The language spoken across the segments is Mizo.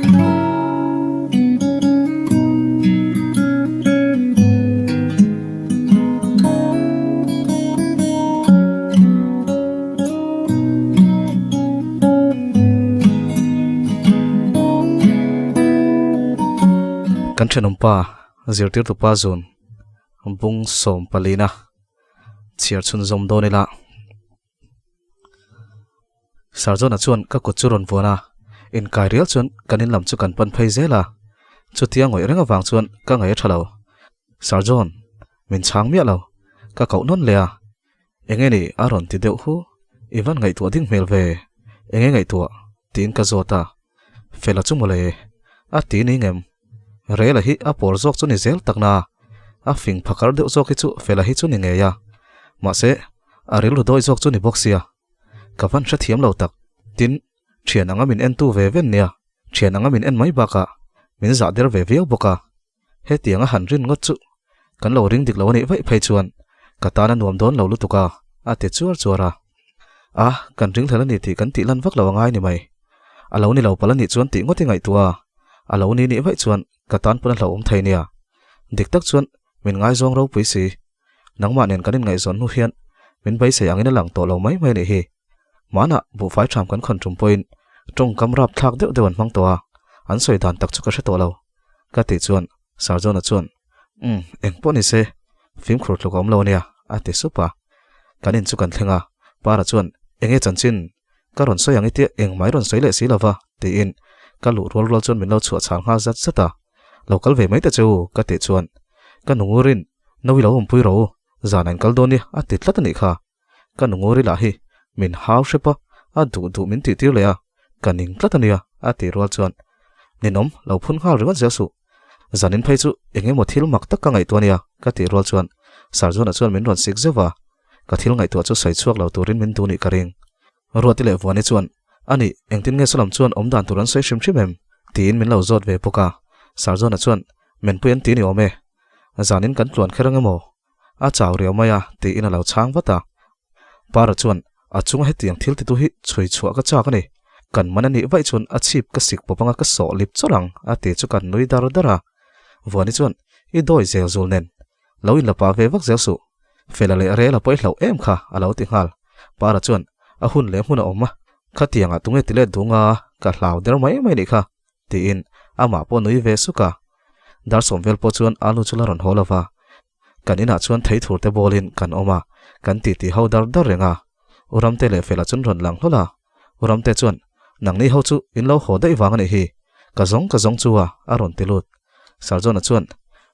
Kan thenawmpa zirtirtupa zun bung sawm palina chhiar chhunzawm dawn ila. Sarjona chuan ka kut chu rawn vuan a, inkai rial chuan kan in lam chu kan pan phei zel a, chutia ngawih reng avang chuan ka ngaih a tha lo. Sarjon, min chhang miah lo, ka koh nawn leh a, enge ni a rawn ti deuh hu, i van ngaihtuah ding hmel ve, enge ngaihtuah tiin ka zawt a, Fela chu mawle, a ti ni ngem, Rela hi a pawr zawk chu ni zel tak na, a fing phakar deuh zawk hi chu Fela hi chu ni ngei a, mahse a rilru dawi zawk chu ni bawk sia, ka van hrethiam lo tak, tin thian anga min entu ve ven nia, thian anga min en mai bakah min zah der ve viau bawk a, hetianga han rin ngawt chu kan lo ring dik lo a nih vaih phei chuan ka tan a nuam dawn lo lutuk a, a ti chuar chuar a. A, kan ringhlel a ni tih kan tih lan vak lo a ngai ni mai. A lo ni lo palh a nih chuan tih ngawt i ngaihtuah a, a lo ni nih vaih chuan ka tan pawn a hlauhawm thei nia. Dik tak chuan min ngaizawng ropui si. Nangmah nen kan inngaihzawn hnu hian min beisei angin a lang tawh lo mai mai a nih hi. Hmanah buhfai ṭham kan khawn ṭum pawhin ṭawngkam rapthlak deuh deuh an hmang tawh a, an sawi dan tak chu ka hre tawh lo. Ka tih chuan Sarjona chuan, Umm, eng pawh ni se, fimkhur tluk a awm lo a nia, a ti sup a. Kan in chu kan thleng a, Para chuan, Enge chanchin? Ka rawn sawi ang i tia engmah i rawn sawi leh si lo va, tiin ka luh rual rual chuan min lo chhuah chhang nghal zat zat a. Lo kal ve mai ta che u, ka tih chuan ka nungurin No i lo awmpui rawh u, zan an kal dawn i a ti tlat a nih kha. Ka nunguri lah hi min hau hrep a, a duh duh min tih tir leh a, ka ning tlat a nia a tih rual chuan Ninawm lo phun nghal ringawt zel suh. Zanin phei chu eng emaw thil mak tak ka ngaihtuah a nia ka tih rual chuan Sarjuna chuan min rawn sik zeuh a, ka thil ngaihtuah chu sawi chhuak lo turin min duh nih ka ring. Ruati leh Vuani chuan, A nih, engtin nge salam chuan awm dan tur an sawi hrim hrim em? tiin min lo zawt ve bawk a. Sarjona chuan, Menpui an ti ni awm e. Zanin kan tluan kher ang emaw? A chau riau mai a, tiin a lo chhang vat a. Para chuan, A chunga hetiang thil titu hi chhui chhuah ka chak a ni. Kan man a nih vaih chuan a chhip ka sik pawp anga ka sawh lip chawrh ang, a ti chu kan nui dar dar a. Vuani chuan, I dawi zel zul nen, Lo in la pah ve vak zel suh. Fela leh Rela pawh i hlauh em kha a lo ti nghal. Para chuan a hun leh hmun a awm a, khatiangah tunge ti let dung a, ka hlau der mai mai nih kha, tiin amah pawh nui ve suk a. Dar sawm vel pawh chuan alu chu la rawn haw lo va. Kan inah chuan theithur te bawlin kan awm a, kan titi ho dar dar reng a. U Ramte leh Fela chuan rawn lang hlawl a. U Ramte chuan, Nangni ho chu in lo haw daih vang a nih hi, ka zawng ka zawng chu a, a rawn ti lut. Sarjona chuan,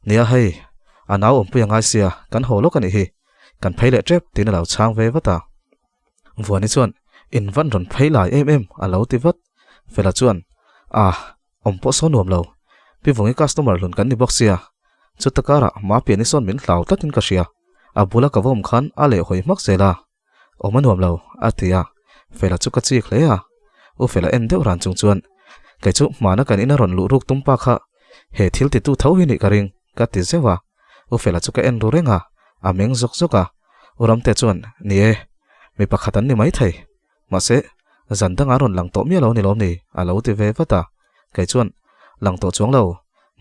Nia hei, a nau awmpui a ngai sia, kan haw lawk a nih hi, kan phei leh tep tiin a lo chhang ve vat a. Vuani chuan, In van rawn phei lai em em, a lo ti vat. Fela chuan, Ah, awm pawh saw nuam lo, Pi Vungi customer hlun kan ni bawk sia, chuta karah Mapiani sawn min hlau tlatin ka hria, a bula ka va awm khan a lehhawi hmak zel a. Awm a nuam lo, a ti a. Fela chu ka chik hle a. U Fela en deuh ran chung chuan, Kei chu hmana kan ina rawn luh ruk tum pa kha he thil titu tho hi nih ka ring, ka ti zeuh a. U Fela chu ka en ru reng a, a meng zawk zawk a. U Ramte chuan, Ni e, mi pakhat an ni maithei. Mahse, zan dangah rawn lang tawh miah lo ni lawm ni, a lo ti ve vat a. Kei chuan, Lang tawh chuang lo.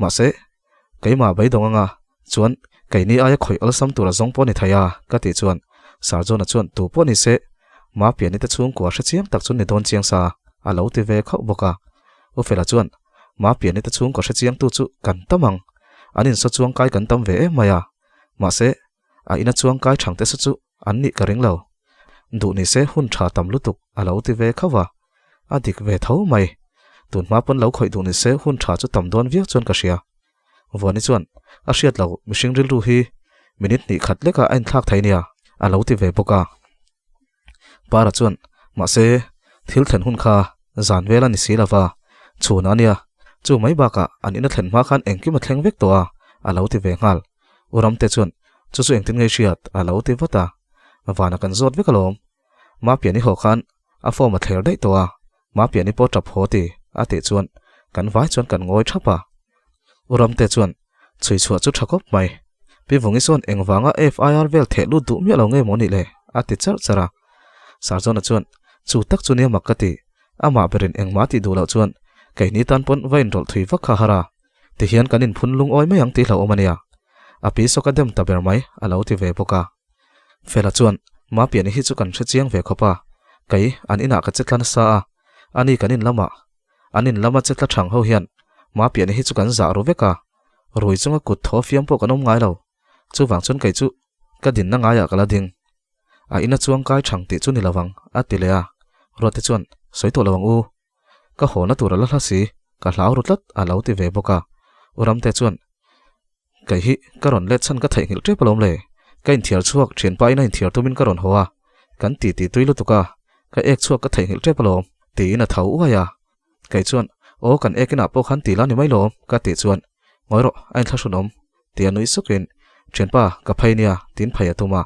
Mahse, Keimah beidawng anga chuan keini aia khawih awlsam tur a zawng pawh ni thei a, ka tih chuan Sarjona chuan tu pawh ni se, Mapiani te chhungkua hre chiang tak chu ni dawn chiang sa a lo ti ve khauh bawk a. U Fela chuan Mapiani te chhungkua hre chiang tu chu kan tam ang, an insaw chuang kai kan tam ve em mai a, mahse a ina chuang kai thang te sa chu an nih ka ring lo. Duh ni se hun tha tam lutuk a lo ti ve khauh a, a dik ve tho mai. Tun hma pawn lo khawih duh ni se hun tha chu tam dawn viau chuan ka hria. Vuani chuan a hriat lo mihring rilru hi minute hnih khat lekah a inthlak thei nia a lo ti ve bawk a. Para chuan mahse thil thlen hun kha zan vel a ni si lova, chhun a nia, chu mai bakah an ina thlen hma khan engkim a thleng vek tawh a a lo ti ve nghal. U Ramte chuan chu chu engtin nge hriat a lo ti vat a, vana kan zawt vek alawm. Mapiani haw khan a form a thler daih tawh a, Mapiani pawh tap haw ti a tih chuan kan vai chuan kan ngawi thap a. U Ramte chuan chhui chhuah chu tha khawp mai. Pi Vungi chuan engvanga FIR vel theh lut duh miah lo nge maw nih le a ti charh charh a. Sarjona chuan chu tak chu nia mak ka ti, amah berin engmah tih duh loh chuan Keini tan pawn va inrawlh thui vak kha har a, tihian kan inphun lungawi mai ang tih hlauhawm a nia. A pi saw ka dem ta ber mai, a lo ti ve bawk a. Fela chuan, Mapiani hi chu kan hre chiang ve khawp a, kei an inah ka che tla nasa a, ani kan in lamah, an in lama che tla thang ho hian Mapiani hi chu kan zah ru vek a, rui chunga kut thaw fiam pawh kan awm ngai lo. Chuvang chuan kei chu ka dinna ngaiah ka la ding. A ina chuang kai thang tih chu ni lo ang, a ti leh a. Ruate chuan, Sawi tawh lo ang u. Ka hawna tur a la hla si, ka hlau ru tlat, a lo ti ve bawk a. U Ramte chuan, Kei hi ka rawn let chhan ka theihnghilh tep alawm le. Ka inthiar chhuak thianpa in a inthiar tumin ka rawn haw a, kan ti ti tui lutuk a, ka ek chhuak ka theihnghilh tep alawm, tiin a tho uai a. Kei chuan, Aw kan ek inah pawh khan ti la ni mai lawm, ka tih chuan, Ngawi rawh, a inthlahrun awm, tia nui sukin, Thianpa, ka phei nia, tiin phei a tum a.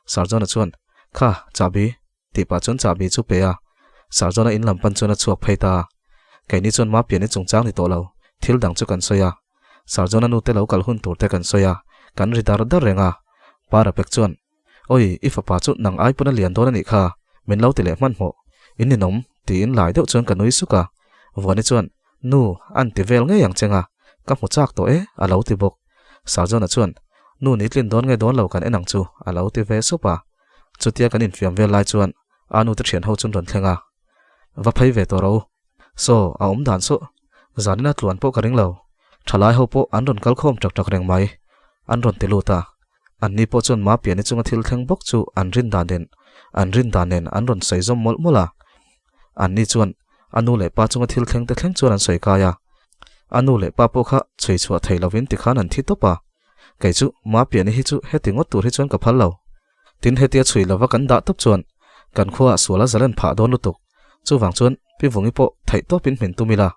Sir John-a chuan, Kha, chahbi, tih pah chuan chahbi chu pe a. Sir John-a in lam pan chuan a chhuak phei ta a. Keini chuan Mapiani chungchang ni tawh lo, thil dang chu kan sawi a. Sir John-a nute lo kal hun tur te kan sawi a, kan ri dar dar reng a. Pa Rapek chuan, Oi, i fapa chu nang ai pawn a lian dawn a nih kha, min lo ti leh hmanhmawh. In ninawm, tiin lai deuh chuan ka nui suk a. Vuani chuan, Nu, an ti vel ngei ang cheng a, ka hmu chak tawh e, a lo ti bawk. Sarjona chuan, Nu ni tlin dawn nge dawn lo kan en ang chu, a lo ti ve sup a. Chutia kan infiam vel lai chuan a nute thian ho chun rawn thleng a. Va phei ve tawh ro. Saw, a awm dan saw. Zanina tluan pawh ka ring lo. Thalai ho pawh an rawn kal khawm tak tak reng mai. An rawn ti lut a. Anni pawh chuan Mapiani chunga thil thleng bawk chu an rin dan nen an rin dan nen an rawn sawi zawm mawlh mawlh a. Anni chuan a nu leh pa chunga thil thleng te thleng chuan an sawi kai a. A nu leh pa pawh kha chhui chhuah thei lovin tikhan an thi tawp a. Kei chu Mapiani hi chu heti ngawt tur hi chuan ka phal lo. Tin hetia chhui lova kan dah tawp chuan kan khuaah sual a zalen phah dawn lutuk. Chuvang chuan Pi Vungi pawh theih tawpin hmin tum ila.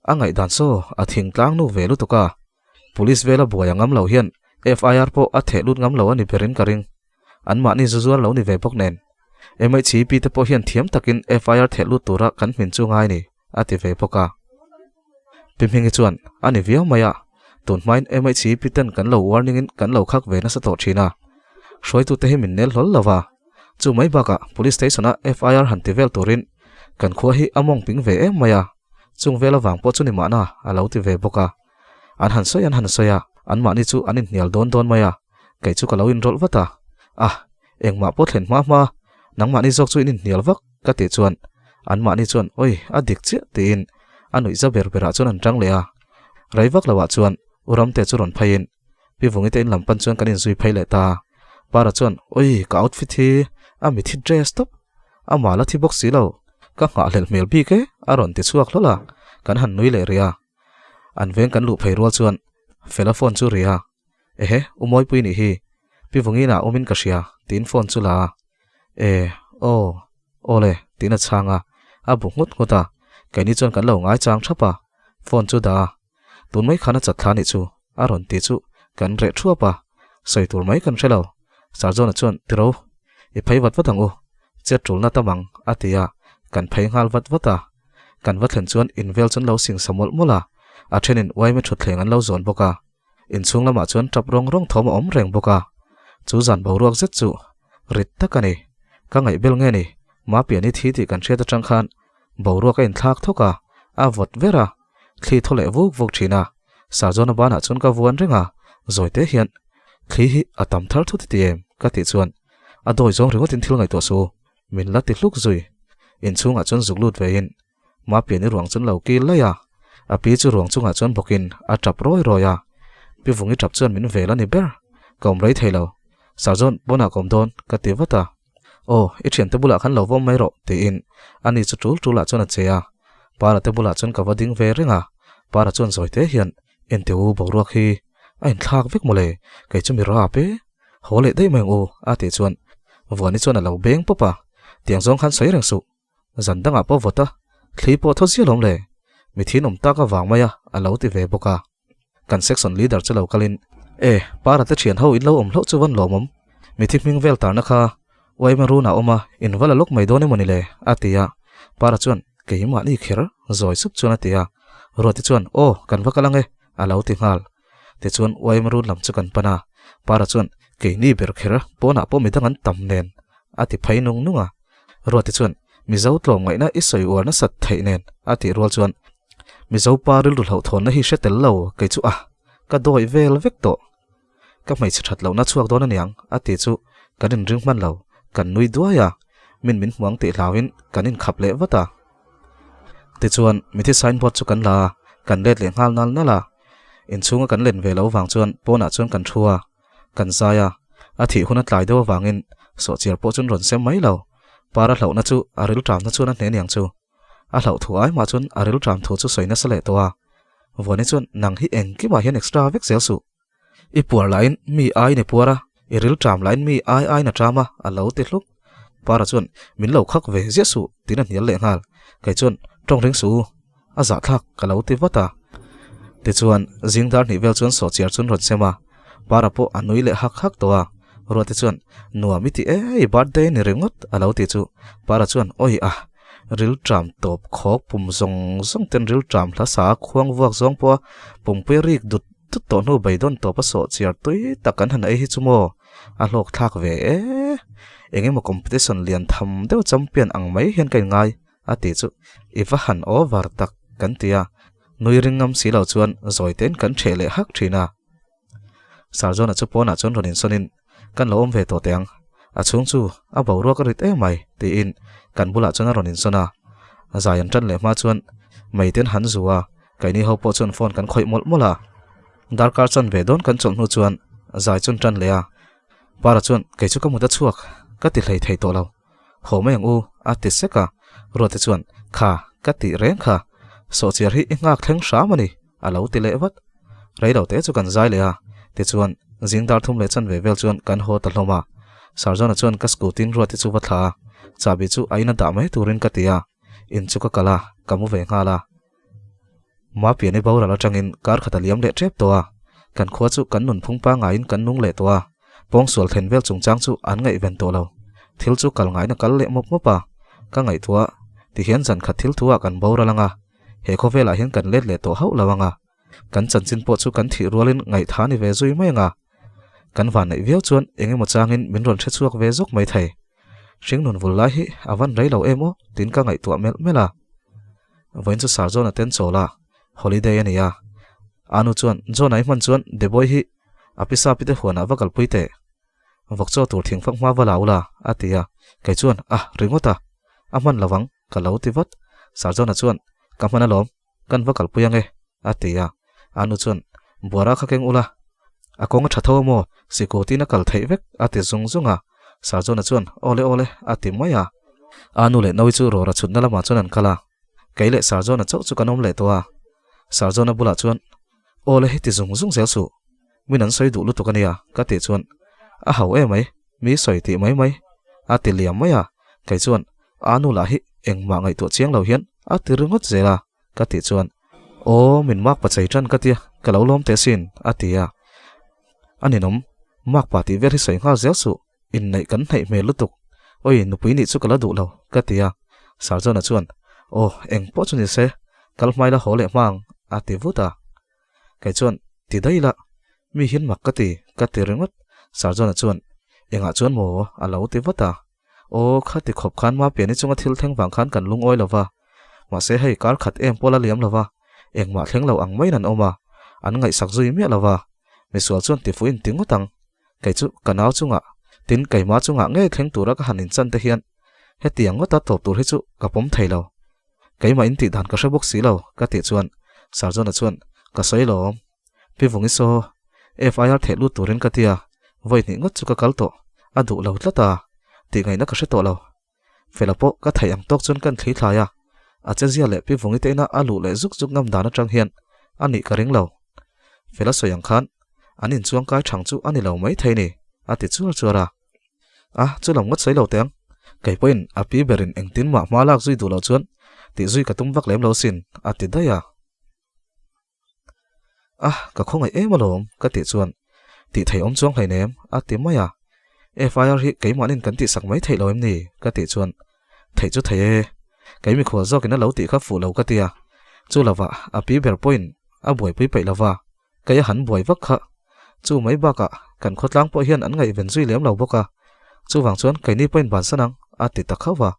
A ngaihdan saw a thing tlang nu ve lutuk a. Police vela buai a ngam lo hian FIR pawh a theh lut ngam lo a ni berin ka ring. Anmahni zu zuar lo ni ve bawk nen. MHCP te pawh hian thiam takin FIR theh lut tura kan hmin chu ngai ni, a ti ve bawk a. Pi Hmingi chuan, A ni viau mai a, tun hmain MHCP ten kan lo warning in kan lo khak ve nasa tawh thin a. Hruaitute hi min nel hlawl lo va. Chu mai bakah Police Station-a FIR han ti vel turin kan khua hi a mawng ping ve em mai a, chung vel avang pawh chu ni mahna a lo ti ve bawk a. An han sawi an han sawi a, anmahni chu an inhnial dawn dawn mai a, kei chu ka lo inrawlh vat a. Ah, engmah pawh thlen hma hma, nangmahni zawk chu in inhnial vak ka tih chuan anmahni chuan awi a dik chiah tiin a nuihza ber berah chuan an tang leh a. Rei vak loah chuan U Ramte chu rawn pheiin Pi Vungi te in lam pan chuan kan inzui phei leh ta. Para chuan, Oi, ka outfit hi a mithi dress tawp. A mal a thi bawk si lo. Ka nghahhlelh hmel bik e, a rawn ti chhuak hlawl a. Kan han nui leh rih a. An veng kan luh phei rual chuan Fela phone chu ri a. Ehe, U Mawipui nih hi. Pi Vungi inah awmin ka hria, tiin phone chu la a. E, aw, aw le, tiin a chhang a. A bu nghut nghut a. Keini chuan kan lo ngaichang thap a. Phone chu dah a. Tun mai khan a chat thla nih chu a rawn ti chu kan reh thuap a, sawi tur mai kan hre lo. Sir John-a chuan, Tiro, i phei vat vat ang u, chet tulna tam ang, a ti a, kan phei nghal vat vat a. Kan va thlen chuan in vel chu an lo sing sa mawlh mawlh a, a thenin uaime thutthleng an lo zawn bawk a. Inchhung lamah chuan tap rawng rawng thawm a awm reng bawk a. Chu zan boruak zet chu rit tak a ni. Ka ngaihbel nge ni, Mapiani thi tih kan hriat atang khan boruak a inthlak thawk a, a vawt ver a. Thli thaw leh vuk vuk thin a, Sarjona banah chuan ka vuan reng a, zawi te hian, Thli hi a tam thar thut ti em? ka tih chuan a dawi zawng ringawtin thil ngaihtuah su, min la ti hluk zui. Inchhungah chuan zuk lut vein Mapiani ruang chuan lo kil laih a, a pi chu ruang chungah chuan bawkin a tap rawi rawi a, Pi Vungi tap chuan min vel a ni ber, ka awm rei thei lo, Sarjon pawnah ka awm dawn ka ti vat a. Aw, i thiante bulah khan lo vawm mai rawh, tiin ani chu tul tulah chuan a che a. Para te bulah chuan ka va ding ve reng a, Para chuan zawi te hian, Ente u boruak hi a inthlak vek mawle, kei chu mi rap e, haw leh daih mai ang u, a tih chuan Vuani chuan a lo beng pawp a, Tiang zawng khan sawi reng suh, zan dangah pawh vawt a, thli pawh thaw zia lawm le, mi thinawm tak avang mai a, a lo ti ve bawk a. Kan section leader chu lo kalin, E, Para te thian ho in lo awm hlauh chu van lawmawm. Mithi hming vel tarna kha Uaima run ah awm a, in va la lawk mai dawn emaw ni le? a ti a. Para chuan, Keimahni kher, zawi sup chuan a ti a. Ruati chuan, Aw, kan va kal ang e, a lo ti nghal. Tichuan Uaima run lam chu kan pan a. Para chuan, Keini ber kher, pawnah pawh midang an tam nen, a ti phei nung nung a. Ruati chuan, Mizo tlawmngaihna i sawi uar nasat theih nen, a tih rual chuan. Mizo pa rilru hlauhthawnna hi hre tel lo kei chu a, ka dawi vel vek tawh. Ka hmeichhe that lohna chhuak dawn aniang a ti chu kan inring hman lo, kan nui duai a, min min hmuang tih hlauin kan inkhap leh vat a. Tichuan, mithi signboard chu kan la a, kan let leh nghal nal nal a. Inchhunga kan len ve lo vang chuan pawnah chuan kan thu a, kan zai a, a thih hun a tlai deuh avangin sawhchiar pawh chuan rawn sem mai lo. Para hlauhna chu a rilṭamna chuan a hne aniang chu. A hlauh thu ai mah chuan a rilṭam thu chu sawi nasa leh tawh a. Vuani chuan nang hi engkimah hian extra vek zel suh. I puar lahin mi aiin i puar a, i rilṭam lahin mi ai aiin a ṭam a, a lo ti hluk. Para chuan min lo khak ve ziah suh tiin a hnial leh nghal. Kei chuan ṭawng ring suh u, a zahthlak ka lo ti vat a. Tichuan zing dar hnih vel chuan sawhchiar chuan rawn sem a, Para pawh a nui leh hak hak tawh a. Ruate chuan nuam i ti e, i birthday a ni ringawt a lo ti chu. Para chuan awi a, rilṭam tawp khawk pum zawng zawng ten rilṭam hla sa khuang vuak zawng pawha pumpui a rik dut dut tawh hnu beidawn tawp a sawhchiar tui tak kan han ei hi chu maw a hlawk thlak ve e. Engemaw competition lian tham deuh champion ang mai hian ka inngai a ti chu i va han over tak kan ti a, nui ring ngam si lo chuan zawi tein kan ṭheh leh hak ṭhin a. Sarjona chu pawnah chuan rawn insawnin kan lo awm ve tawh teh ang, a chhung chu a boruak a rit em mai tiin kan bulah chuan a rawn insawn a, zai an ṭan leh hma chuan meiten han zu a, keini ho pawh chuan phone kan khawih mawlh mawlh a. Darkar chan ve dawn kan chawlh hnu chuan zai chu an ṭan leh a, Para chuan kei chu ka mut a chhuak ka ti hlei thei tawh lo. Haw mai ang u, a ti sek a. Ruate chuan, Kha, ka tih reng kha. Sawhchiar hi i nghak thleng hram a ni, a lo ti leh vat. Rei lo te chu kan zai leh a, tichuan, zing dar thum leh chanve vel chuan kan haw ta hlawm a. Sarzawna chuan ka scooty-in Ruate chu va thla a, chahbi chu a ina dah mai turin ka ti a. In chu ka kal a, ka mu ve nghal a. Mapiani boral atangin kar khat a liam leh tep tawh a, kan khua chu kan nunphung pangaiin kan nung leh tawh a, pawngsual then vel chungchang chu an ngaihven tawh lo. Thil chu kal ngaina kal leh mawp mawp a, ka ngaihtuah tihian zan khat thil thu ah kan boral ang a, he khawvelah hian kan let leh tawh hauh lo ang a, kan chanchin pawh chu kan thih rualin ngaihtha ni ve zui mai ang a, kan van neih viau chuan eng emaw changin min rawn hre chhuak ve zawk mai thei. Hringnun vul lai hi a van rei lo em aw tiin ka ngaihtuah melh melh a. Vawiin chu Sir John-a ten chawl a, holiday a ni a. Anu chuan, John-a i hman chuan Deboy hi a pisa pite huanah va kalpui teh. Vawk chaw tur thingfak hma va la ula, a ti a. Kei chuan, Ah, ringawt a. A hman lovang, ka lo ti vat. Sir John-a chuan, Ka hman alawm, kan va kalpui ange, a ti a. Anu chuan, Buara kha keng ula, a kawng a tha tho a maw, sikawtin a kal theih vek, a ti zung zung a. Sir John-a chuan, Awle awle, a ti mai a. A nu leh Naui chu rawra chhutna lamah chuan an kal a, kei leh Sir John-a chauh chu kan awm leh tawh a. Sir John-a bulah chuan, Awle hei ti zung zung zel suh, min an sawi duh lutuk a nia, ka tih chuan, A hau em mai, mi sawi tih mai mai, a ti liam mai a. Kei chuan, A nu lah hi engmah ngaihtuah chiang lo hian a ti ringawt zel a, ka tih chuan, Aw, min mak pa chei tan ka tia, ka lo lawm teh asin, a ti a. A ninawm, mak pa tih vel hi sawi nghal zel suh, inneih kan hnaih hmel lutuk. Oi, nupui nih chu ka la duh lo, ka ti a. Sir John-a chuan, Aw, eng pawh chu ni se, kal hmai la haw leh hma ang, a ti vut a. Kei chuan, Ti daih la, mi hian mak ka ti, ka ti ringawt. Sir John-a chuan, Engah chuan maw? a lo ti vat a. Aw, khati khawp khan Mapiani chunga thil thleng vang khan kan lungawi lo va. Mahse hei kar khat em pawh la liam lo va, engmah thleng lo ang maiin an awm a, an ngaihsak zui miah lo va. Misual chuan tifuin ti ngawt ang. Kei chu ka nau chungah, tin keimah chungah ngei thleng tura ka han inchan te hian hetiang ngawta tawp tur hi chu ka pawm thei lo. Keimah in tih dan ka hre bawk si lo, ka tih chuan Sir John-a chuan ka sawi lawm. Pi Vungi saw, FIR theh lut turin ka tia, vawi hnih ngawt chu ka kal tawh, a duh lo tlat a, tih ngaihna ka hre tawh lo. Fela pawh ka theih ang tawk chuan kan thli thlai a, a chezia leh Pi Vungi te ina a luh leh zuk zuk ngam dan atang hian a nih ka ring lo. Fela sawi ang khan an inchuang kai thang chu a ni lo mai thei ni, a ti chuar chuar a. A, chu lam ngawt sawi lo teh ang. Kei pawhin a pi berin engtin mah hma lak zui duh loh chuan tih zui ka tum vak lem lo sin, a ti daih a. A, ka khawngaih em alawm, ka tih chuan tih thei awm chuang hleinem, a ti mai a. FIR hi keimahnin kan tihsak mai theih lo em ni? ka tih chuan theih chu thei e, kei mikhual zawkin a lo tih kha fuh lo ka ti a. Chu lovah a pi ber pawhin a buaipui peih lova, kei a han buai vak kha. Chu mai bakah kan khawtlang pawh hian an ngaihven zui lem lo bawk a, chuvang chuan keini pawhin bansan ang, a ti ta khauh a.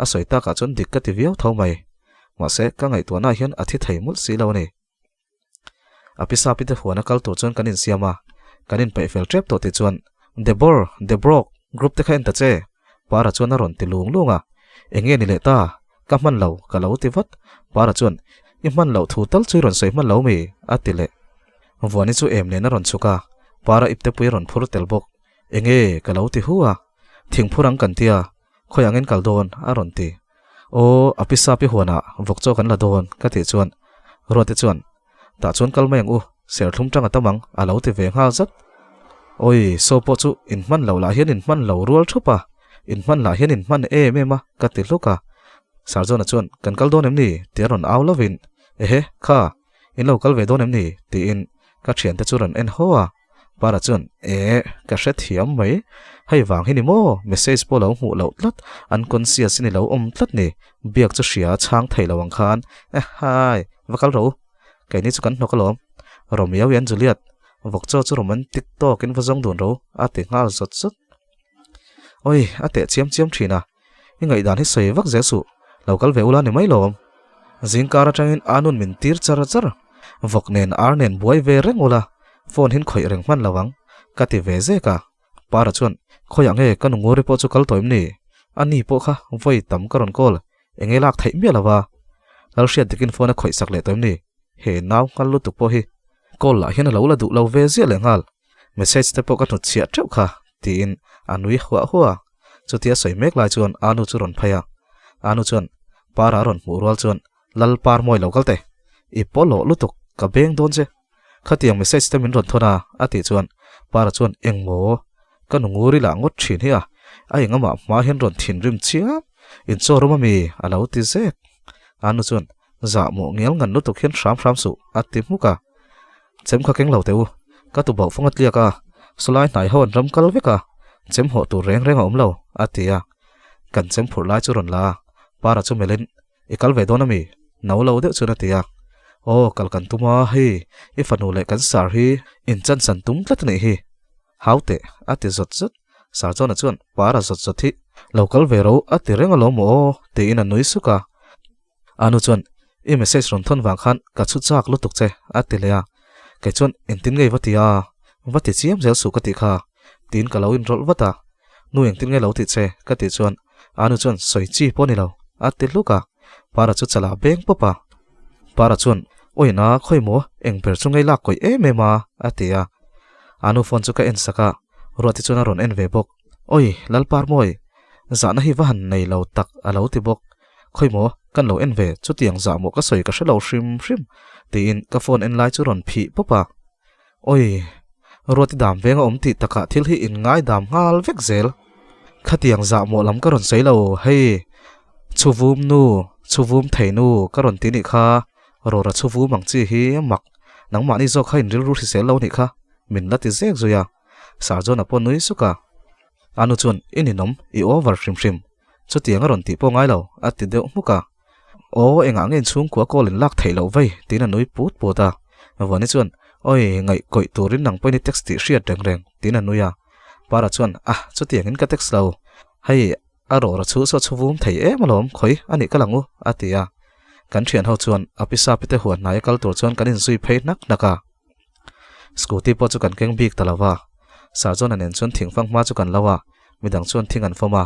A sawi takah chuan dik ka ti viau tho mai. Mahse, ka ngaihtuahna hian a thi thei mawlh si lo a ni. A pisa pite huana kal tur chuan kan insiam a, kan inpeih fel tep tawh tih chuan Debor, Debrok, group te kha en ta che! Para chuan a rawn ti lung lung a, Eng nge ni leh ta? Ka hman lo, ka lo ti vat. Para chuan, I hman loh thu tal chu i rawn sawi hman lo mi? a ti leh. Vuani chu em nen a rawn chhuk a, Para iptepui a rawn phur tel bawk. Eng nge? ka lo ti hu a. Thingphur ang kan tia, Khawi angin kal dawn? a rawn ti. Aw, a pisa pi huanah vawk chaw kan la dawn, ka tih chuan Ruate chuan, Tah chuan kal mai ang u, serthlum tang a tam ang, a lo ti ve nghal zat. Awi, saw pawh chu in hman loh lah hian in hman lo rual thup a, in hman lah hian in hman em em a, ka ti hluk a. Sarjona chuan, Kan kal dawn em ni? ti a rawn au lovin, Ehe, kha, In lo kal ve dawn em ni? tiin ka thiante chu rawn en haw a. Para chuan, Eh, ka hre thiam mai. Hei vang hi ni maw? Message pawh lo hmuh loh tlat, unconscious in i lo awm tlat ni. Biak chu hria chhang thei lo ang khan. Eh hai, va kal ro. Keini chu kan hnawk alawm. Romeo and Juliet, vawk chaw chu romantic tawkin va zawng dun ro, a ti nghal zawt zawt. Oi, a teh chiam chiam thin a. I ngaihdan hi sawi vak zel suh, lo kal ve ula ni mai lawm. Zingkar atangin a nun min tir char char, vawk nen ar nen buai ve reng ula, phone hin khawih reng hman lo ang, ka ti ve zek a. Para chuan, Khawiah nge ka nunguri pawh chu kal tawh em ni? A ni pawh kha vawi tam ka rawn call, eng nge lak theih miah lo va. Lalhriat dikin phone a khawih sak leh tawh em ni? He nau nghal lutuk pawh hi call lah hian a lo la duh lo ve ziah leh nghal. Message te pawh ka hnutchhiah teuh kha, tiin a nui huah huah a. Chutia sawi mek lai chuan Anu chu rawn phei a. Anu chuan Para a rawn hmuh rual chuan, Lal par mawi lo kal teh. I pawlawh lutuk, ka beng dawn che. Khatiang message te min rawn thawn a, a tih chuan Para chuan, Engmaw? Ka nu ngur i lah ngawt thin hi a, a engamah hma hian rawn thinrim chiam. Inchaw rum ami? a lo ti zek. Anu chuan, Zah mawh ngial ngan lutuk hian hram hram suh, a ti hmuk a. Chem kha keng lo teh u, ka tu bauh fang a tliak a, sawlai hnai ho an ram kal vek a, chem hawh tur reng reng a awm lo, a ti a. Kan chem phurh lai chu rawn la a, Para chu melhin, I kal ve dawn ami? No lo deuh chuan a ti a. Aw, kal kan tum a, hei, i fanu leh kan sar hi inchansan tum tlat a nih hi. Hau teh, a ti zawt zawt. Sar chuan a chuan, Para zawt zawt hi, lo kal ve ro, a ti reng alawm maw aw, tiin a nui suk a. A nu chuan, I message rawn thawn vang khan ka chhu chak lutuk che, a ti leh a. Kei chuan, Engtin nge i va ti a? Va ti chiam zel suh ka tih kha, tiin ka lo inrawlh vat a. Nu engtin nge lo tih che? ka tih chuan a nu chuan, Sawi chi pawh ni lo, a ti hluk a. Para chu chalah beng pawp a. Para chuan, Awi na, khawi maw, eng ber chu ngei lak kawih em em a, a ti a. A nu phone chu ka en sak a, Ruati chuan a rawn en ve bawk. Awi, Lalparmawi, zahna hi va han nei lo tak, a lo ti bawk. Khawi maw, kan lo en ve, chutiang zah maw ka sawi ka hre lo hrim hrim, tiin ka phone en lai chu rawn phih pawp a. Awi, Ruati dam veng a awm tih takah thil hi in ngai dam nghal vek zel. Khatiang zah mawh lam ka rawn sawi lo, hei, chhuvum nu, chhuvum thei nu ka rawn ti nih kha, rawra chhuvum ang chi hi mak, nangmahni zawk kha in rilru hrisel lo nih kha, min la ti zek zui a. Sarjona pawh nui suk a. A nu chuan, I ninawm, i over hrim hrim, Chutiang a rawn tih pawh ngai lo, a ti deuh hmuk a. Aw, engah nge inchhungkua call in lak theih loh vei? tiin a nui put put a. Vani chuan, Awi, ngaih kawih turin nang pawhin i text tih hriat reng reng, tiin a nui a. Para chuan, Ah, chutiangin ka text lo. Hei, a rawra chu saw chhuvum thei em alawm, khawi, a nih ka lang u, a ti a. Kan thian ho chuan a pisa pite huan hnaia kal tur chuan kan inzui phei hnak hnak a. Scooty pawh chu kan keng bik ta lo va, Sarjona nen chuan thingfang hma chu kan lo a, midang chuan thing an fawm a.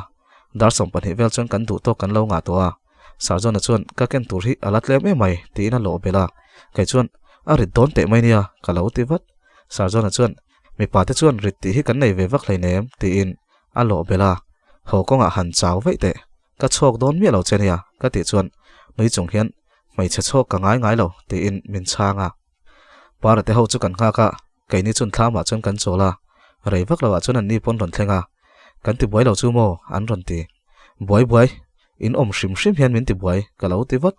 Dar 20 vel chuan kan duh tawk kan lo ngah tawh a, Sarjona chuan ka ken tur hi a la tlem em mai tiin a lawh belh a, kei chuan a rit dawn teh mai nia ka lo ti vat. Sarjona chuan mipa te chuan rit tih hi kan nei ve vak hleinem tiin a lawh belh a, haw kawngah han chau veih teh, ka chhawk dawn miah lo che nia ka tih chuan nui chung hian hmeichhe chhawk ka ngai ngai lo tiin min chhang a. Para te ho chu kan nghak a, keini chun thlamah chuan kan chawl a, rei vak loah chuan anni pawn rawn thleng a, kan ti buai lo chu maw an rawn ti. Buai buai, in awm hrim hrim hian min ti buai ka lo ti vat.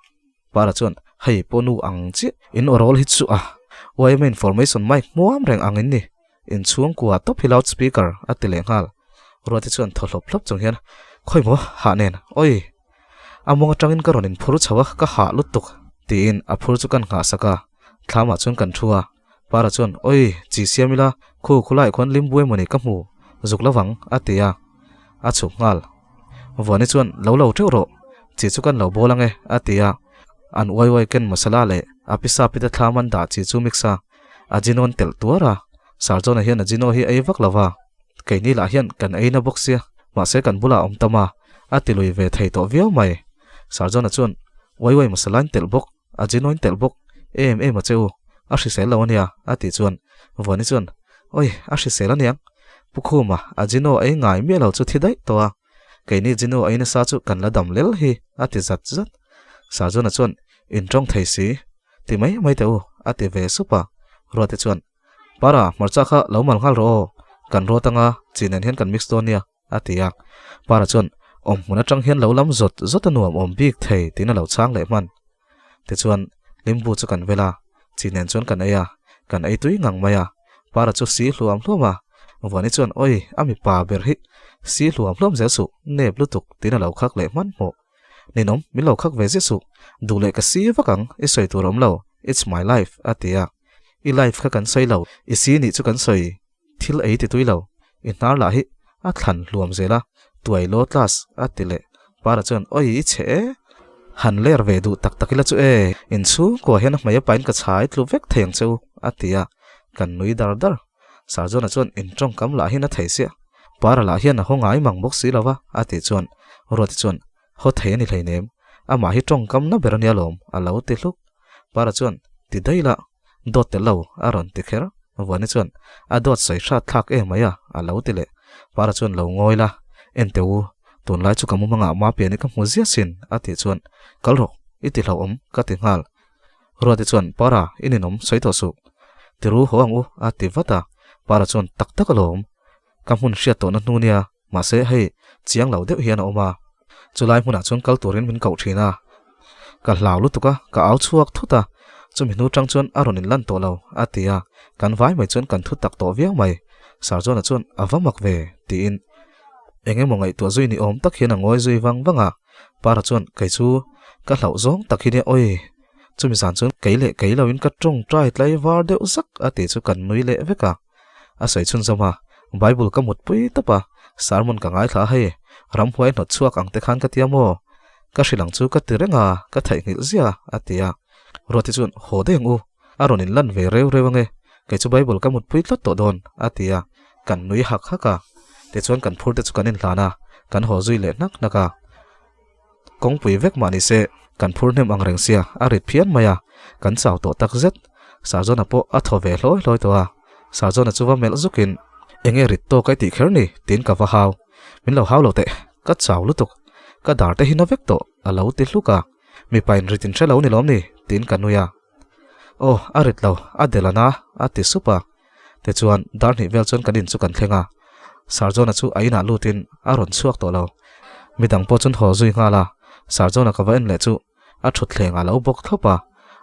Para chuan, hei pawh nu ang chiah, in aw rawl hi chu a, yma information mic hmuam reng ang in ni, in chhungkua tawp hi loud speaker a ti leh nghal. Ruati chuan thaw hlawp hlawp chung hian, khawi maw, hah nen, awi! A mawng atangin ka rawn inphur chho a, ka hah lutuk, tiin a phur chu kan nghah sak a. Thlamah chuan kan thu a. Para chuan, Oi, chi siam ila, khu khulaiah khuan limbu emawni ka hmu, zuk lo vang, a ti a. A chhuk nghal. Vuani chuan, Lo lo teuh rawh, chi chu kan lo bawl ang e, a ti a. An uai uai ken masala leh a pisa pita thlam an dah chi chu mix a, ajino an telh tuar a. Sir John-a hian ajino hi ei vak lo va, keini lah hian kan ei na bawk sia, mahse kan bulah a awm tam a, a ti lui ve thei tawh viau mai. Sir John-a chuan uai uai masala in telh bawk, ajino in telh bawk em em a che u, a hrisel lo ania a tih chuan Vuani chuan Oi, a hrisel aniang, Pu Khuma ajino ei ngai miah lo chu thi daih tawh a. Keini Jinu a inasa chu kan la dam lel hi, a ti zat zat. Sarjuna chuan, In tawng thei si, ti mai mai teh u, a ti ve sup a. Ruate chuan, Para, hmarcha kha lo mal nghal rawh aw, kan rawt anga chi nen hian kan mix dawn nia, a ti a. Para chuan, Awm hmun atang hian lo lam zawt zawt a nuam awm bik thei, tiin a lo chhang leh hman. Tichuan, limbu chu kan vel a, chi nen chuan kan ei a, kan ei tui ngang mai a, Para chu si hluam hluam a, Vuani chuan Oi, a mipa ber hi si hluam hluam zel suh, nep lutuk tiin a lo khak leh hmanhmawh. Ninawm, min lo khak ve zia suh, duh leh ka si vak ang, i sawi tur awm lo, it's my life a ti a. I life kha kan sawi lo, i si nih chu kan sawi, thil ei ti tui lo, i hnar lah hi a thlan hluam zel a, tuai law class a ti leh. Para chuan Oi i chhe e, han ler ve duh tak tak ila chu e, inchhungkua hian a hmei a pain ka chhai tlu vek thei ang che u a ti a, kan nui dar dar. Sarjona chuan in tawngkam lah hian a thei sia, Para lah hian a haw ngai mang bawk si lo va a tih chuan Ruati chuan Haw thei a ni hleinem, amah hi tawngkam na ber a nia lawm a lo ti hluk. Para chuan Ti daih lah, Dawt tel lo, a rawn ti kher. Vuani chuan, A dawt sawi hrat thlak em mai a, a lo ti leh. Para chuan lo ngawi la, En teh u, tunlai chu ka mu hmangah Mapiani ka hmu zia sin, a tih chuan, Kal rawh, i ti hlauhawm, ka ti nghal. Ruati chuan, Para, i ninawm, sawi tawh suh. Ti ru haw ang u, a ti vat a. Para chuan, Tak tak alawm, ka hmun hriat tawhna hnu nia, mahse hei, chiang lo deuh hian a awm a. Chulai hmunah chuan kal turin min koh thin a. Ka hlau lutuk a, ka au chhuak thut a, chumi hnu tang chuan a rawn inlan tawh lo, a ti a, kan vai mai chuan kan thu tak tawh viau mai. Sarjona chuan a va mak ve, tiin eng emaw ngaihtuah zui ni awm tak hian a ngawi zui vang vang a. Para chuan kei chu ka hlauh zawng tak hi nia awi, chumi zan chuan kei leh kei loin ka tawngtai tlai var deuh zak, a tih chu kan nui leh vek a. A sawi chhunzawm a, Bible ka mutpui tawp a, sermon ka ngaithla a hei, ramhuai hnawt chhuak ang te khan ka tia maw? Ka hrilh ang chu ka ti reng a, ka theihnghilh zia, a ti a. Ruati chuan, Haw daih ang u, a rawn inlan ve reu reu ange, kei chu Bible ka mutpui tlat tawh dawn, a ti a, kan nui hak hak a. Tichuan kan phur te chu kan inhlan a, kan haw zui leh hnak hnak a. Kawngpui vek mah ni se, kan phur hnem ang reng sia, a rit phian mai a, kan chau tawh tak zet. Sarjona pawh a thaw ve hlawi hlawi tawh a, Sarjona chu va melh zukin, Enge rit tawk ai tih kher ni? tiin ka va hau. Min lo hau lo teh, ka chau lutuk, ka dar te hi na vek tawh, a lo ti hluk a. Mipa in rit in hre lo ni lawm ni? tiin ka nui a. Aw, a rit lo, a del a na, a ti sup a. Tichuan, dar hnih vel chuan kan in chu kan thleng a, Sarjona chu a inah lutin a rawn chhuak tawh lo. Midang pawh chuan haw zui nghal a, Sarjona ka va en leh chu a thutthleng a lo bawk thlawp a,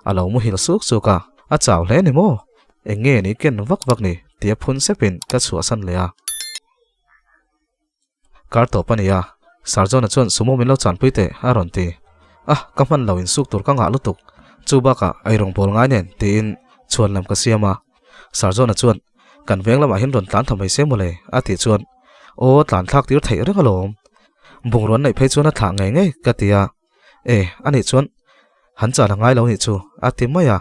a lo muhil suk suk a, a chau hle ni maw? Eng nge ni ken vak vak ni? tia phun sepin ka chhuahsan leh a. Kar tawp a ni a, Sarjona chuan sumo min lo chanpui teh a rawn ti. A, ka hman lo insuk tur ka ngah lutuk, chu bakah eirawng bawl ngai nen tiin chhuan lam ka siam a. Sarjona chuan, Kan veng lamah hian rawn tlan tha mai se mawle a tih chuan, Aw tlan thlak tir theih reng alawm, bungrawn neih phei chuan a thlah ngei ngei ka ti a. E, anih chuan han chan a ngai lo nih chu a ti mai a.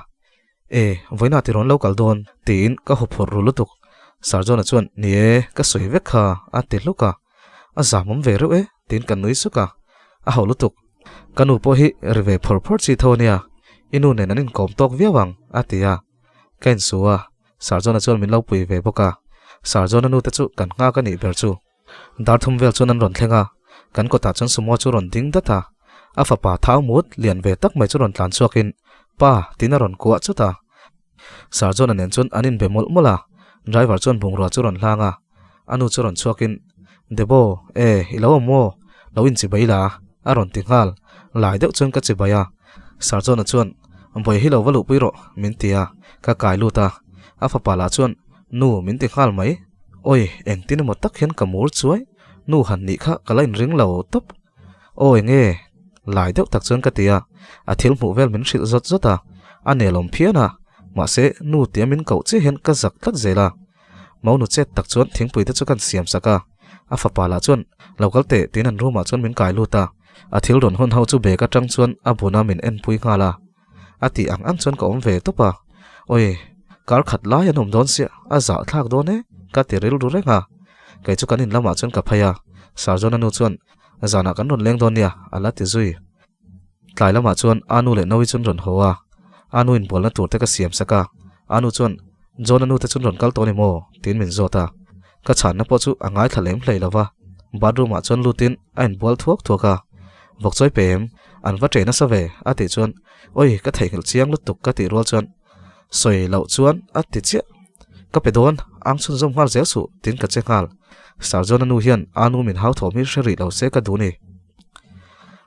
E, vawiinah ti rawn lo kal dawn tiin ka haw phawrh ru lutuk. Sarjona chuan, Ni e, ka sawi vek kha a ti hluk a. A zamawm ve reuh e tiin ka nui suk a. A hau lutuk. Ka nu pawh hi ri ve phawr phawr chi tho a nia, i nu nen an inkawm tawk viau ang a ti a. Ka insu a, Sarjona chuan min lo pui ve bawk a. Sarjona nu te chu kan nghak a nih ber chu. Dar thum vel chuan an rawn thleng a, kan kawtah chuan sumo chu rawn ding dat a. A fapa thau mut lian ve tak mai chu rawn tlan chhuakin, Pa, tiin a rawn kuah chut a. Sir John-a nen chuan an inbe mawlh mawlh a, driver chuan bungrua chu rawn hlang a. A nu chu rawn chhuakin, Debo, e, i lo awm maw? Lo inchibai la, a rawn ti nghal. Lai deuh chuan ka chibai a. Sir John-a chuan, Bawihi lo va luhpui rawh, min ti a, ka kai lut a. A fapa lah chuan, Nu, min ti nghal mai. Awi, engtin emaw tak hian ka mur chuai. Nu han nih kha ka la inring lo tawp. Aw enge? Lai deuh tak chuan ka ti a. A thil hmuh vel min hrilh zawt zawt a. A nelawm phian a. Mahse, nu tia min koh chiah hian ka zak tlat zel a. Maunu chet tak chuan thingpui te chu kan siam sak a. A fapa lah chuan, Lo kal teh, tiin an room ah chuan min kai lut a. A thil rawn hawn ho chu bag atang chuan a bun a min enpui nghal a. A tih ang ang chuan ka awm ve tawp a. Awi, kar khat lai an awm dawn sia, a zah thlak dawn e, ka ti rilru reng a. Kei chu kan in lamah chuan ka phei a, Sir John-a nu chuan zanah kan rawn leng dawn nia, a la ti zui. Tlai lamah chuan Anu leh Novi chuan rawn haw a, Anu inbualna tur te ka siam sak a, Anu chuan John-a nu te chuan rawn kal tawh a ni maw? tiin min zawt a, ka chhanna pawh chu a ngaithla lem hlei lo va, bathroom ah chuan lutin a inbual thuak thuak a, Vawkchawi pe em? An va ṭe nasa ve, a tih chuan Awi, ka theihnghilh chiang lutuk ka tih rual chuan Sawi loh chuan a ti chiah. Ka pe dawn, ang chhunzawm nghal zel suh, tiin ka che nghal. Sir John-a nu hian Anu min hau thawm hi hre rih lo se ka duh ni.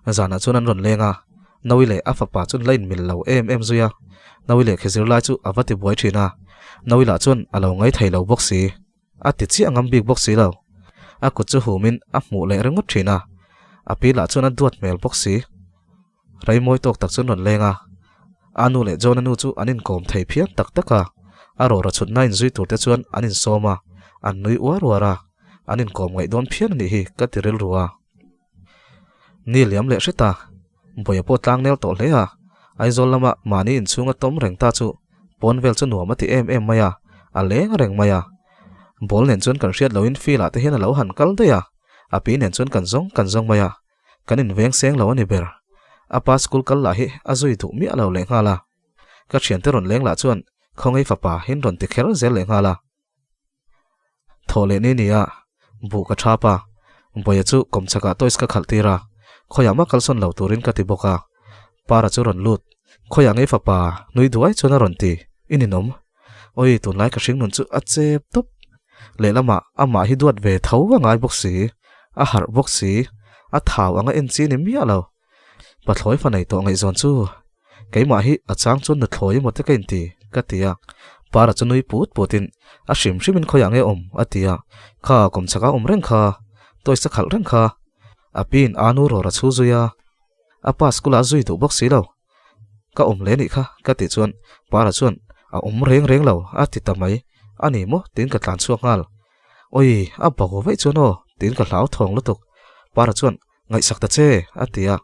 Zanah chuan an rawn leng a, Naui leh a fapa chuan la inmil lo em em zui a, Naui lehkha zir lai chu a va ti buai thin a, Naui lah chuan a lo ngai thei lo bawk si, a ti chiah ngam bik bawk si lo. A kut chu humin a hmuh leh ringawt thin a, a pi lah chuan a duat hmel bawk si. Raimawi tawk tak chuan rawn leng a, a nu leh John-a nu chu an inkawm thei phian tak tak a, a rawra chhutna inzui tur te chuan an insawm a, an nui uar uar a, an inkawm ngaih dawn phian a nih hi ka ti rilru a. Ni liam leh hret a, Bawia pawh tlang nel tawh hle a, Aizawl lama mahni inchhunga tawm reng ta chu pawn vel chu nuam a ti em em mai a, a leng reng mai a. Ball nen chuan kan hriat loin field ah te hian a lo han kal daih a, a pi nen chuan kan zawng kan zawng mai a. Kan inveng seng lo a ni ber. A pa school kal lah hi a zui duh miah lo leh nghal a. Ka thiante rawn leng lah chuan khawngei fapa hin rawn ti kher zel leh nghal a. Thawh leh ni ni a, buh ka thap a, Bawia chu kawmchhakah toys ka khalh tir a, khawiah mah kalsawn lo turin ka ti bawk a. Para chu rawn lut, khawiah ngei fapa nui duai chuan a rawn ti, i ninawm. Awi tunlai ka hringnun chu a chep tawp. Lehlamah amah hi duat ve tho a ngai bawk si, a harh bawk si, a thau anga en chi ni miah lo. Pathlawi fa nei tawh ngaihzawn chu keimah hi a chang chuan nuthlawi emaw te ka inti ka ti a. Para chu nui put putin a hrim hrimin khawiah nge awm a ti a, kha kawmchhakah awm reng kha, toys a khalh reng kha. A piin anu rawr a chhu zui a, a pa school-ah a zui duh bawk si lo. Ka awm leh nih kha ka tih chuan Para chuan a awm reng reng lo a ti ta mai. A ni maw? tiin ka tlan chhuak nghal. Awi, a bo vaih chuan aw tiin ka hlau thawng lutuk. Para chuan ngaihsak ta che a ti a.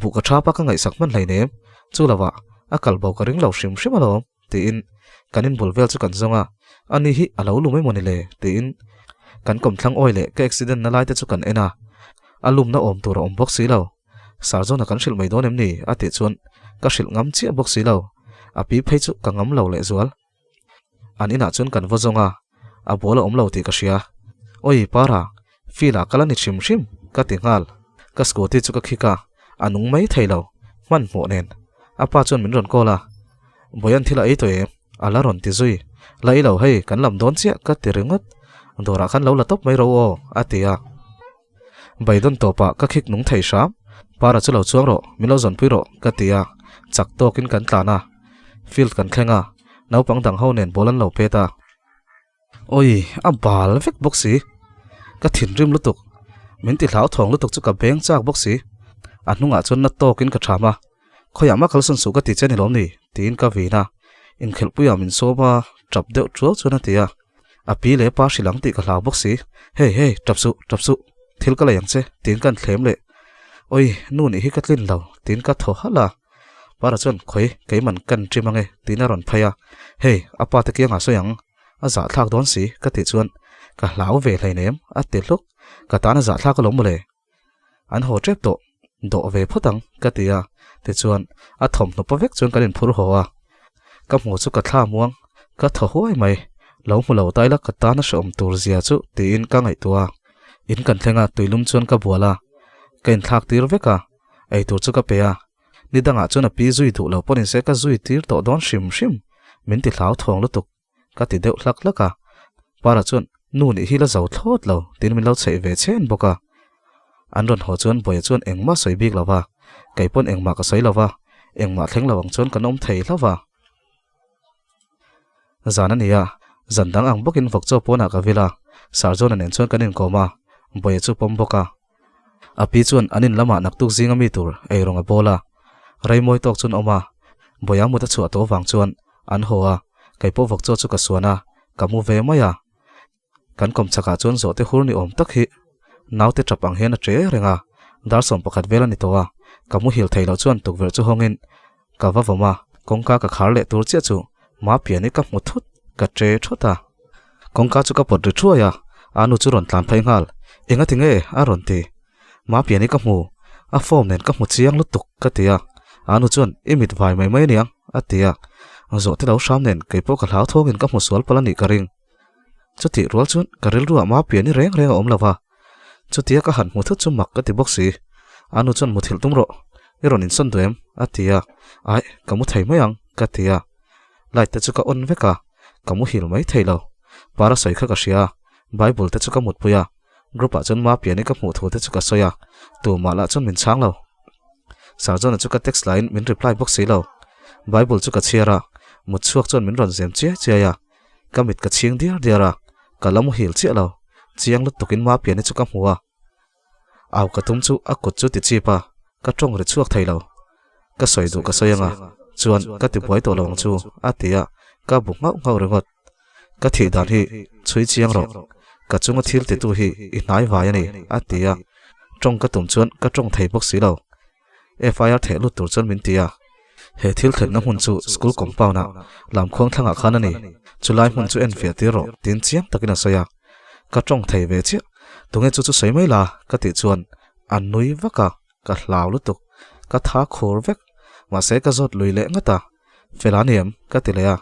Buh ka thap a ka ngaihsak hman hleinem. Chu lovah a kal bo ka ring lo hrim hrim alawm tiin kan inbul vel chu kan zawng a. Ani hi a lo lum emaw ni le tiin kan kawmthlang awi leh ka accident na lai te chu kan en a. A lumna awm tur a awm bawk si lo. Sir John-a kan hrilh mai dawn em ni? a tih chuan ka hrilh ngam chiah bawk si lo. A pi phei chu ka ngam lo lehzual. An inah chuan kan va zawng a, a ball a awm lo tih ka hria. Awi Para, field ah kal a ni hrim hrim ka ti nghal. Ka scooty chu ka khik a, a nung mai thei lo, hmanhmawh nen. A pa chuan min rawn call a, Bawian thil a ei tawh em? A la rawn ti zui. La i lo hei, kan lam dawn chiah ka ti ringawt. Dawrah khan lo la tawp mai ro aw, a ti a. Baidawn tawpah ka khik nung thei hram. Para chu lo chuang rawh, min lo zawnpui rawh, ka ti a. Chak tawkin kan tlan a. Field kan thleng a. Naupang dang ho nen ball an lo pet a. Awi, a bal vek bawk si. Ka thinrim lutuk. Min ti hlauthawng lutuk chu ka beng chak bawk si. A hnungah chuan na tawkin ka tham a. Khawiah mah kalsan suh ka ti che ni lawm ni? tiin ka vin a. Inkhelhpuiah min sawm a, tap deuh tuau chuan a ti a. A pi leh pa hrilh ang tih ka hlau bawk si. Hey, hey, tap suh, tap suh, thil ka lei ang che, tiin ka inthlem leh. Awi, nu nih hi ka tlin lo, tiin ka thaw halh a. Para chuan, Khawi, keiman kan ṭim ang e, tiin a rawn phei a. Hey, a pa te kiangah sawi ang, a zahthlak dawn si, ka tih chuan, Ka hlau ve hleinem, a ti hluk. Ka tan a zahthlak alawm mawle. An haw tep tawh, dawh ve phawt ang, ka ti a. Tichuan, a thawmhnaw pa vek chuan kan inphur haw a. Ka hmu chu ka thla muang, ka thaw huai mai. Lo hmu lo ta ila ka tan a hrehawm tur zia chu tiin ka ngaihtuah a. In kan thleng a, tuilum chuan ka bual a. Ka inthlak tir vek a, eitur chu ka pe a. Ni dangah chuan a pi zui duh lo pawhin se ka zui tir tawh dawn hrim hrim, min ti hlauthawng lutuk. Ka ti deuh hlak hlak a, Para chuan nu nih hi la zo thlawt lo tiin min lo chheih ve chhen bawk a. An rawn haw chuan Bawia chuan engmah sawi bik lo va, kei pawn engmah ka sawi lo va, engmah thleng lo ang chuan kan awm thei hlauh va. Zan a ni a, zan dang ang bawkin vawk chaw pawnah ka vil a, Sir John-a nen chuan kan inkawm a, Bawia chu pawm bawk a. A pi chuan an in lamah naktuk zinga mi tur eirawng a bawl a, Reimawi tawk chuan awm a, Bawia mut a chhuah tawh vang chuan An haw a, kei pawh vawk chaw chu ka suan a, ka mu ve mai a. Kan kawm chhakah chuan zawhte hur ni awm tak hi naute tap ang hian a che reng a, Dar 11 vel a ni tawh a, ka muhil thei loh chuan tukverh chu hawngin ka va vawm a, kawngka ka khar leh tur chiah chu Mapiani ka hmu thut, ka che thawt a. Kawngka chu ka pawt ri thuai a, a nu chu rawn tlan phei nghal. Enga ti nge? a rawn ti. Mapiani ka hmu, a form nen ka hmu chiang lutuk ka ti a. A nu chuan, I mit vai mai mai aniang a ti a. Zawhte lo hram nen keipawh ka hlauthawngin ka hmu sual palh a nih ka ring. Chutih rual chuan ka rilruah Mapiani reng reng a awm lo va. Chutia ka han hmu thut chu mak ka ti bawk si. A nu chuan muthilh tum rawh, i rawn insawn duh em? a ti a. Aih, ka mu thei mai ang, ka ti a. Light te chu ka on vek a, ka muhil mai thei lo. Para sawi kha ka hria a, Bible te chu ka mutpui a. Group ah chuan Mapiani ka hmuh thu te chu ka sawi a, tumah lah chuan min chhang lo. Sir John-a chu ka text laiin min reply bawk si lo. Bible chu ka chhiar a, mut chhuak chuan min rawn zem chiai chiai a. Ka mit ka chhing diar diar a, ka la muhil chiah lo. Chiang lutukin Mapiani chu ka hmu a. Au ka tum chu a kut chu ti chip a, ka tawng ri chhuak thei lo. Ka sawi duh ka sawi anga, chuan ka ti buai tawh lo ang chu, a ti a, ka bu nghauh nghauh ringawt. Ka thih dan hi chhui chiang rawh, ka chunga thil titu hi i hnai vai a ni, a ti a. Tawng ka tum chuan ka tawng thei bawk si lo. FIR theh lut tur chuan min ti a. He thil thlenna hmun chu school compound ah Lamkhuang thlangah khan a ni. Chulai hmun chu enfiah tir rawh tiin chiang takin a sawi a. Ka tawng thei ve chiah. Tunge chu chu sawi mai la ka tih chuan a nui vak a, ka hlau lutuk. Ka tha khur vek. Mahse ka zawt lui leh ngat a. Fel a ni em? ka ti leh a.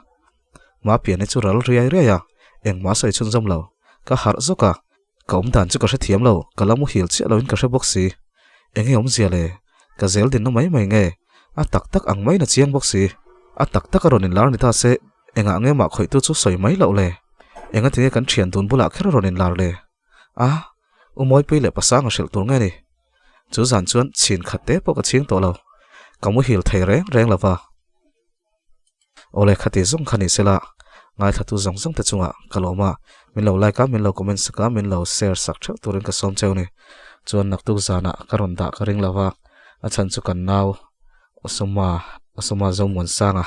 Mapiani chu ral riai riai a, engmah a sawi chhunzawm lo. Ka harh zawk a. Ka awm dan chu ka hrethiam lo, ka la muhil chiah loin ka hre bawk si. Enge awmzia le? Ka zel dinna mai mai nge? A tak tak ang maiin a chiang bawk si. A tak tak a rawn inlar ni ta se, engah nge mah khawihtu chu sawi mai loh le? Enga tinge kan thian dun bulah kher a rawn inlar le? A, U Mawipui leh Pasanga hrilh tur nge ni? Chu zan chuan chhin khat te pawh ka chhing tawh lo. Ka muhil thei reng reng lo va. Awle khati zawng kha ni sela, ngaithlatu zawng zawng te chungah ka lawm a, min lo like a, min lo comment sak a, min lo share sak theuh turin ka sawm cheu ni. Chuan naktuk zanah ka rawn dah ka ring lo va, a chhan chu kan nau Osama, Osama Zomuansanga,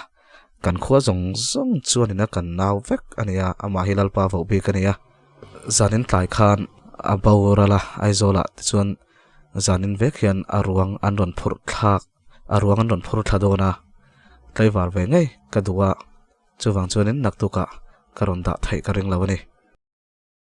kan khua zawng zawng chuanin a kan nau vek a ni a, amah hi Lalpa voh bik a ni a. Zanin tlai khan a boral a, Aizawlah tichuan zanin vek hian a ruang an rawn phurh thlak. A ruang an rawn phur thla dawn a, tlaivar ve ngei ka duh a, chuvang chuanin naktukah ka rawn dah theih ka ring lo a ni.